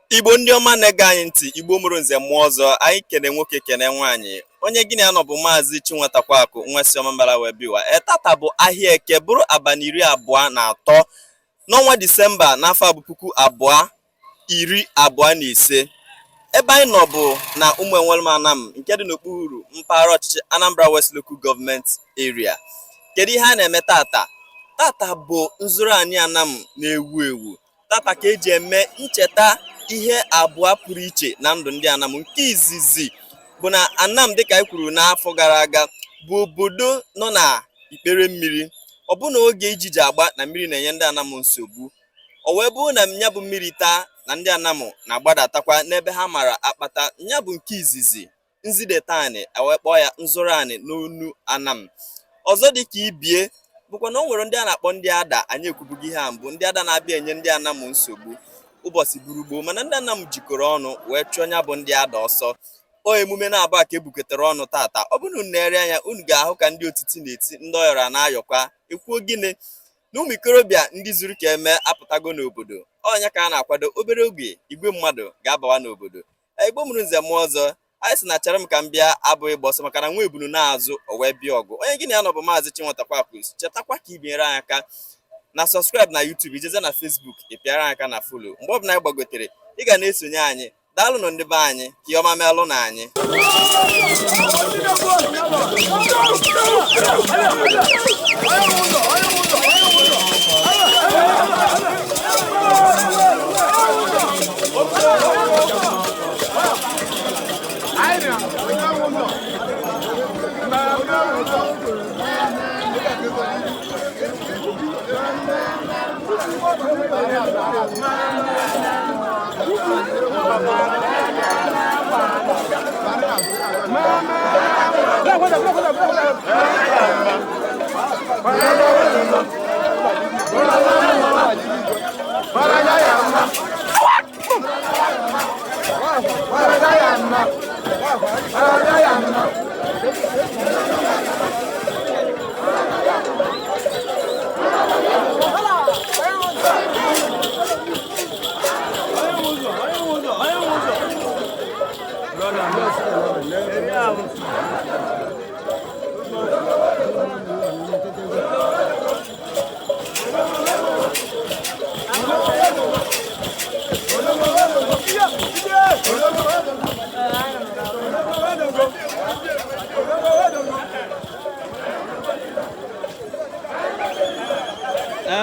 Igbo ndị ọma na-ege anyị ntị, Igbo mụrụ nze mụọ ọzọ, anyị kene nwoke kene nwaanyị. Onye gịnị anọ bụ Maazị Chinwetakwakụ nwa Sioma mbara wee biwa. Tata bụ ahịa Eke, bụrụ abalị 23 n'ọnwa Disemba n'afọ a bụ 2025. Ebe anyị nọ bụ na Ụmụenwelum Anam nke dị n'okpuru mpaghara ọchịchị Anambra West Local Government Area. Kedu ihe a na-eme tata? Tata bụ nzụrụ anyị Anam na-ewu ewu. Tata ka eji eme ncheta ihe abụọ pụrụ iche na ndụ ndị Anam. Nke izizi bụ na Anam, dịka anyị kwuru n'afọ gara aga, bụ obodo nọ na ikpere mmiri. Ọ bụ na oge ijiji agba na mmiri na-enye ndị Anam nsogbu. O wee bụrụ na nya bụ mmiri taa na ndị Anam na-agbadatakwa n'ebe ha mara akpata. Nya bụ nke izizi nzideta anị, wee kpọọ ya nzụrụ anị n'onu Anam. Ọzọ dị ka ibie bụkwa na o nwere ndị a na-akpọ ndị ada. Anyị ekwubugo ihe a mbụ, ndị ada na-abịa enye ndị Anam nsogbu ụbọchị buru gboo, mana ndị Anam jikọrọ ọnụ wee chụọ nya bụ ndị ada ọsọ. O emume na-abụ a ka ebukọtara ọnụ tata. Ọ bụrụ na unu na-ere anya, unu ga-ahụ ka ndị otiti na-eti, ndị ọyọrọ na-ayọkwa. Ekwuo gịnị na ụmụ ikorobịa ndị zuru ka eme apụtago n'obodo. Ọnya ka a na-akwado, obere oge igwe mmadụ ga-abawa n'obodo. Igbo mụrụ nze mụọ ọzọ, anyị sị na chere m ka m bịa abụghị gba ọsọ, maka na nwa ebunu na-azụ o wee bịa ọgụ. Onye gịnị ya nọ bụ Maazị Chinwetakwakụ. Chetakwa ka ibinyere anyị aka na subscribe na YouTube, ijeze na Facebook ị pịara anyị aka na follow. Mgbe ọbụla anyị gbagotere, ị ga na-esonye anyị. Daalụnụ ndị be anyị, ka ihe ọma melụ na anyị.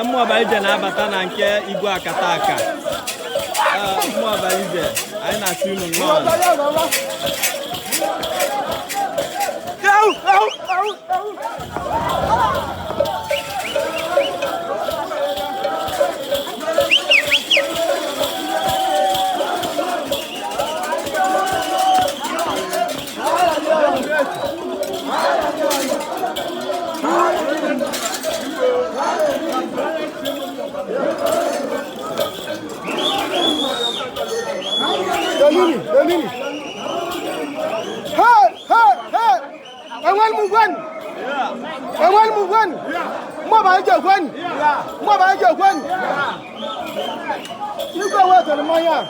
Mmụọbalije na-abata na nke Igwe Akataka. Mmụọbalije, anyị na-asị unu nnọọ. Delini, Delini. Hey, hey, hey. Enwel Mugwen. Enwel Mugwen. Mmaba ije kweni. Mmaba ije kweni. Igwe wetara mmanya a.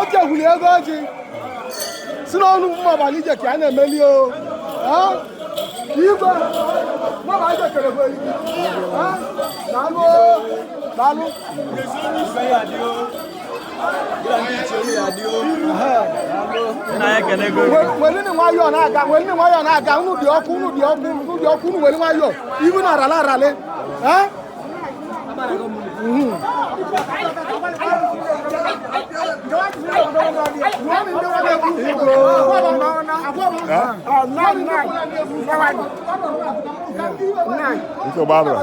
O chekwuli ego ọjị. Si n'ọnụ mmaba ije ka a na-emeli o. Igwe mmaba ije kere bụ eriri. Daalụ o. Daalụ. Welini nwayọọ na-aga, welini nwayọọ na-aga, unu dị ọkụ, unu dị ọkụ, unu dị ọkụ, unu weli nwayọọ, ibu na-arala arale. Nsogbu abụrụ.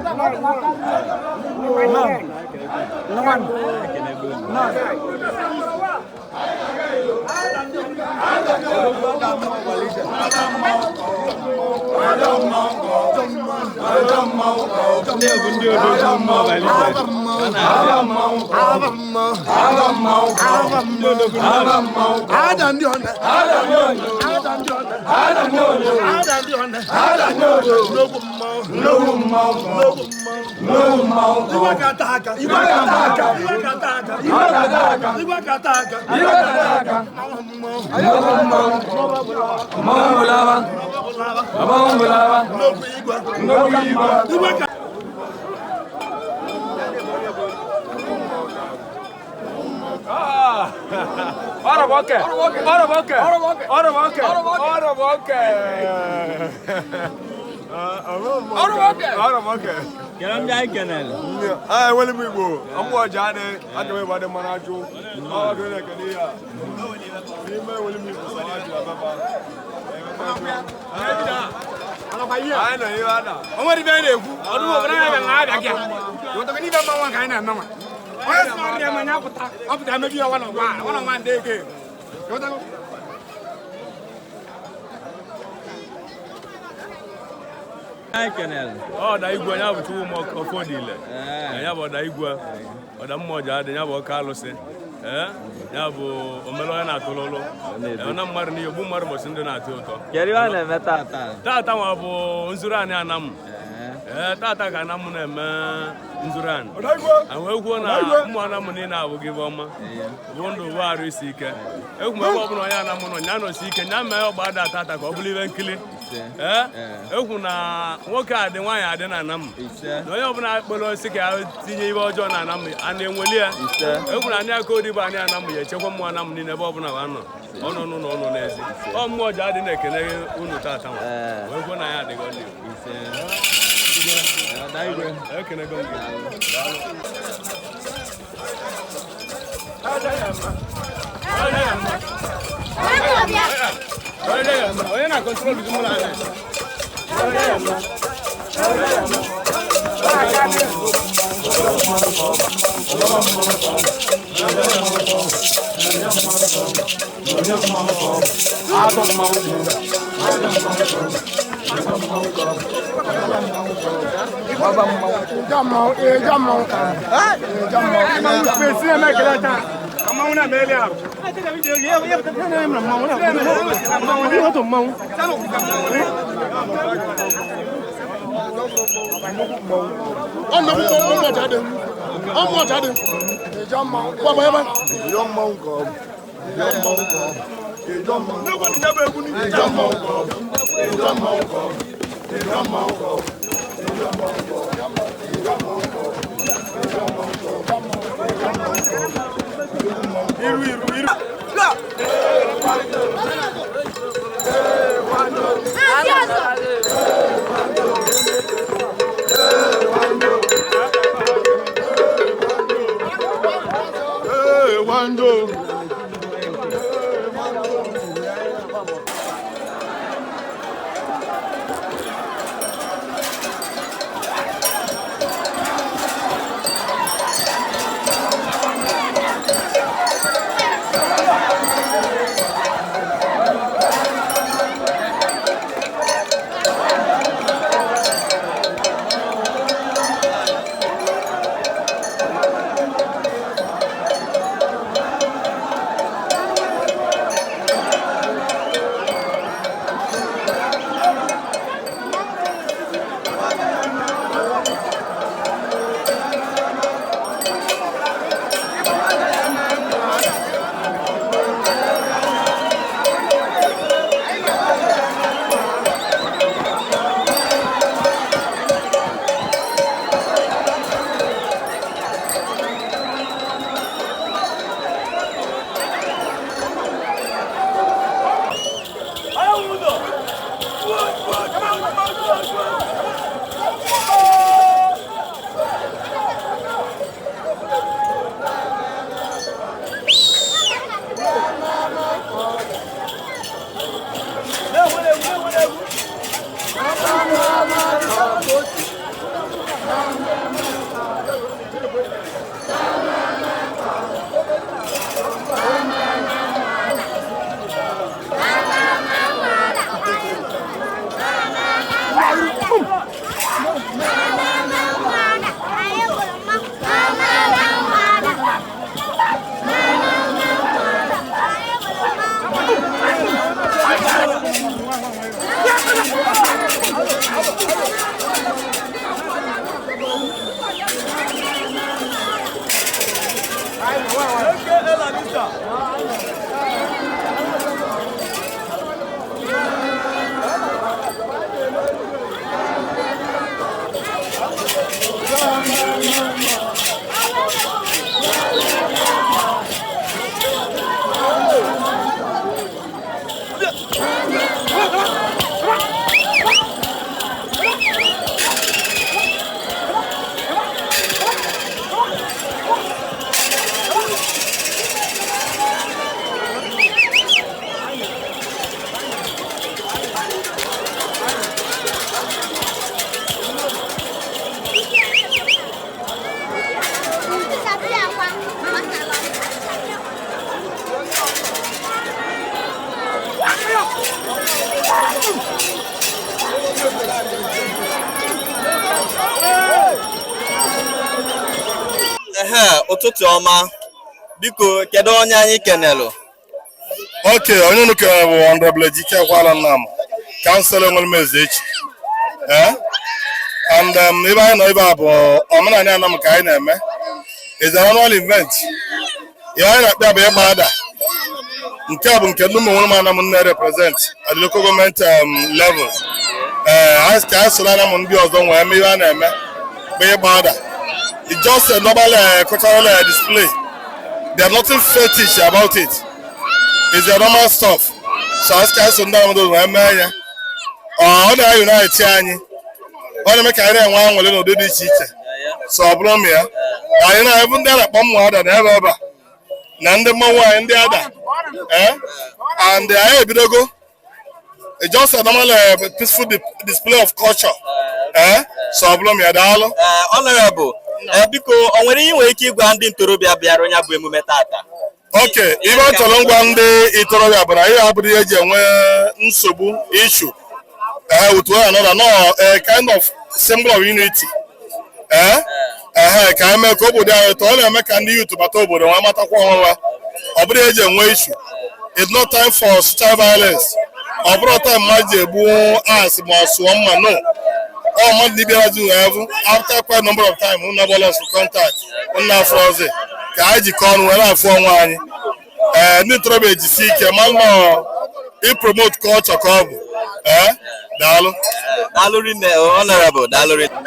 Enwere m Igbo, ọmụ ọja adị, aga m ịgba dị mmanụ ajụ, ọ ga na-ekele ihe a. N'ime enwere m Igbo, sọ ajụ ababa. Anyị nọ ihe a na. O nwere ibe anyị na-ekwu, ọdụ obodo anyị bịara na-abịa gị a. Wetara n'ibe mmanwụ ka anyị na-eme nwa. Onye sị na ọrịa mmanya apụta, ọ pụta emebi ya one on one, one on one dị ego. Wetara. Ọda igwe ya bụ chukwu ọfọdụile ya bụ ọda igwe ọda mmụọ ji adị ya bụ ọka alụsị ya bụ omere onye na-atụrụ ụlụ na mmadụ n'ihe ogbu mmadụ mbọchị ndị na-atụ ụtọ. Tata nwa bụ nzuru anyị anamụ. Ee, tata ka anamụ na-eme nzuru anyị. Wee kwuo na ụmụ anamụ niile abụghị ibe ọma bụ ndụ bụ arụ isi ike. Ekwu m ebe ọbụla onye anamụ nọ nya nọsi ike nya mee ọgba ada tata ka ọ bụrụ ibe nkili. Ee, ekwu na nwoke adị nwaanyị adị na anamụ na onye ọbụla kpere osisi ka ya tinye ibe ọjọọ na anamụ a na-enweli ya. Ekwu na anyị aka odibo anyị anamụ ya echekwa mmụọ anamụ niile ebe ọbụla ha nọ ọnụ n'ụlọ ọnụ n'ezi. Ọ mmụọ ji adị na-ekene unu tata nwa wee kwuo na ya adịghị ọlị. Ekenego m gị. Onye na-akọntrol gị mụrụ anya. Ehe, ụtụtụ ọma. Biko, kedu onye anyị kenelụ? Okay, onye unu kelere bụ Honorable Ejike Ekwala Nnam, kansụl Enwelumeze echi. Eh? And ebe anyị nọ ebe a bụ omenala Anam ka anyị na-eme. Is an annual event. Ihe anyị na-akpọ ya bụ ịgba ada. Nke a bụ nke ndị ụmụ nwere m Anam na-represent at the local government level. Ee, anyị ka anyị soro Anam ndị ọzọ nwee mee ihe a na-eme bụ ịgba ada. It's just a normal cultural display. There's nothing fetish about it. It's a normal stuff. So as ka so ndị ọmụdụ wee mee ya. Ọ na-unite anyị. Ọ na-eme ka anyị na-enwe aṅụrị n'ụdị dị iche iche. So ọ bụrụ m ya. Anyị na-ebu ndị a na-akpọ mmụ ada na ebe ebe a. Na ndị mmanwụ anyị ndị ada. Eh? And anyị ebidogo. It's just a normal peaceful display of culture. Eh? So ọ bụrụ m ya, daalụ. Ee, Honorable, ee, biko, o nwere ihe ị nwere ike ịgwa ndị ntorobịa bịara onye bụ emume tata? Okay, ibe ọ chọrọ ngwa ndị itorobịa bụ na ihe abụrụ ihe eji enwe nsogbu issue with one another, no, a kind of symbol of unity. Ka anyị mee ka obodo anyị tọọ. Ọ na-eme ka ndị youth bata obodo nwa matakwa onwe ha. Ọ bụrụ eji enwe issue. It's not time for social violence. Ọ bụrụ time mmadụ ji egbu asị ma ọ sụọ mma, no. Ọ mmadụ na ịbịara ji wee bụ after quite number of time unu abụọla lost contact, unu afọ ọzọ ka anyị jikọọ ọnụ wee na-afụ onwe anyị. Ee, ndị ntorobịa ejisi ike ma nọ ipromote culture ka ọ bụ. Ee, daalụ. Daalụ rinne, Honorable, daalụ rinne.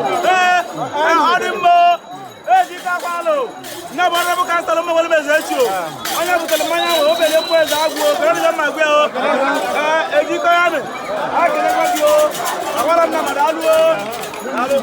Ọ dị mma ejikakwalụ nne bụ ọrụ kansụl ụmụ nwere meze echi o onye butere mmanya ahụ obele mkpụ eze agwụ o kere dị mma gwe o. Ee, ejikọ ya nụ a kelekwa gị o agwara m na mmadụ alụ o alụ.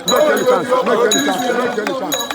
Make any chance, make any chance.